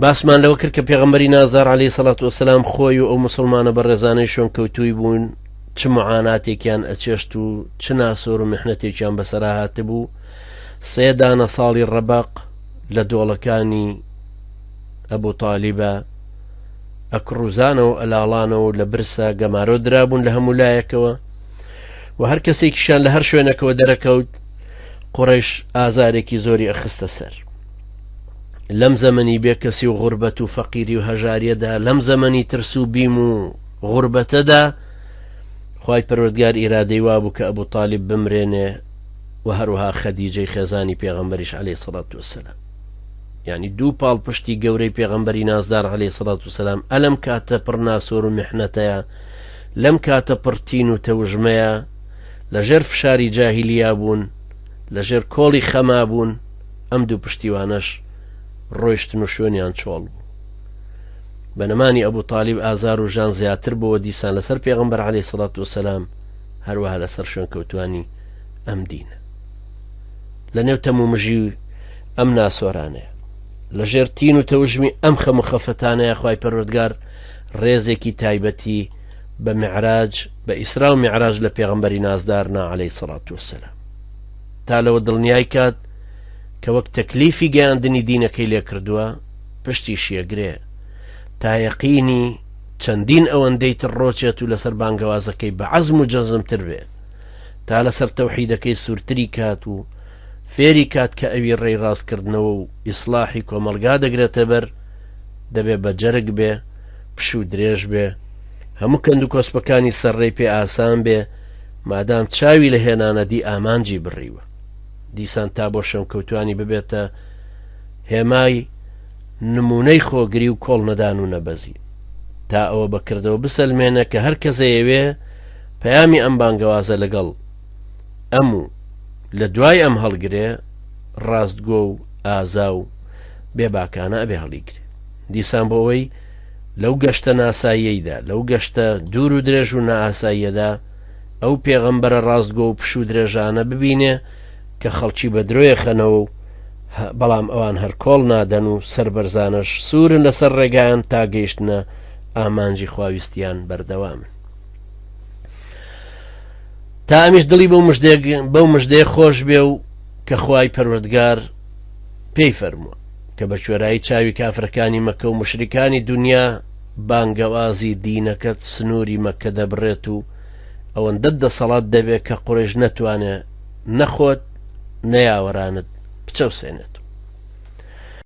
باسمان لەوە کرد کە پێغەمبەری نازدار عەلەیهی سەڵات وەسەلام خۆی و ئەو موسڵمانە بەڕێزانەی شوێنکەوتووی بوون چ معاناتێکیان ئەچێشت و چ ناسۆر و میحنەتێکیان بەسەرا هاتبوو سێ دانە ساڵی ڕەبەق لە دۆڵەکانی ئەبوو تالیبە ئەکڕوزانەوە ئەلاڵانەوە لە برسا گەمارۆ درابوون لە هەموو لایەکەوە و هەر کەسێکیشیان لە هەر شوێنەکەوە دەرەکەوت قوڕیش ئازارێکی زۆری ئەخستە سەر لەم زەمەنی بێکەسی و غوربەت و فەقیری و هەژاریەدا لەم زەمەنی ترس و بیم و غوربەتەدا خوای پەروەردگار ئیرادەی وابوو کە ئەبوو تالیب بمرێنێ و هەروەها خەدیجەی خێزانی پێغەمبەریش عەلەیهی سەڵات وسلام یعنی دوو پاڵپشتی گەورەی پێغەمبەری نازدار عەلەیهی سەڵات وسلام ئەلەم کاتە پڕ ناسۆر و میحنەتەیە لەم کاتە پڕتین و تەوژمەیە لەژێر فشاری جاهیلیا بوون لەژێر کۆڵی خەما بوون ئەم دوو پشتیوانەش ڕۆیشتن و شوێنیان چۆڵ بوو. بە نەمانی ئەبو تالیب ئازار و ژان زیاتر بۆوە دیسان لەسەر پێغەمبەر عەلەیهی سەڵات وسەلام هەروەها لەسەر شوێنکەوتوانی ئەم دینە. لە نێو تەمومژی ئەم ناسۆرانەیە لە ژێر تین و تەوژمی ئەم خەم و خەفەتانەیە خوای پەروەردگار ڕێزێکی تایبەتی بە معراج بە ئیسرا و معراج لە پێغەمبەری نازدار نا عەلەیهی سەڵات وسەلام تا لەوە دڵنیای کات کە وەک تەکلیفی گەیاندنی دینەکەی لێکردووە پشتیشی ئەگرێ تا یەقینی چەندین ئەوەندەی تر ڕۆچێت و لەسەر بانگەوازەکەی بە عەزم و جەزمتر بێ تا لەسەر تەوحیدەکەی سوورتری کات و فێری کات کە ئەوی ڕێی ڕاستکردنەوە و ئیسلاحی کۆمەڵگا دەگرێتە بەر دەبێ بە جەرگ بێ پشوو درێژ بێ هەموو کەند و کۆسپەکانی سەر ڕێی پێ ئاسان بێ مادام چاوی لە هێنانەدی ئامانجی بڕیوە دیسان تا بۆ شوێنکەوتوانی ببێتە هێمای نمونەی خۆگری و کۆڵ نەدان و نەبەزی تا ئەوە بەکردەوە بسەلمێنە کە هەر کەس ئەیەوێ پەیامی ئەم بانگەوازە لەگەڵ ئەم و لە دوای ئەم هەڵگرێ ڕاستگۆ و ئازا و بێباکانە ئەبێ هەڵیگرێ دیسان بۆ ئەوەی لەو گەشتە ناساییەیدا لەو گەشتە دوور و درێژ و نائاساییەدا ئەو پێغەمبەرە ڕاستگۆ و پشوو درێژانە ببینێ کە خەڵکی بە درۆیە خەنەوە و بەڵام ئەوان هەر کۆڵ نادەن و سەربەرزانەش سوورن لەسەر ڕێگایان تا گەیشتنە ئامانجی خواویستیان بەردەوامن. تا ئەمیش دڵی بەو مژدەیە بەو مژدەیە خۆش بێ و کە خوای پەروەردگار پێی فەرمووە کە بە کوێرایی چاوی کافرەکانی مەکە و مشریکانی دنیا بانگەوازی دینەکەت سنووری مەکە دەبڕێت و ئەوەندەت دەسەڵات دەبێت کە قورەیش نەتوانێ نە خۆت نە یاوەرانت بچەوسێنێت.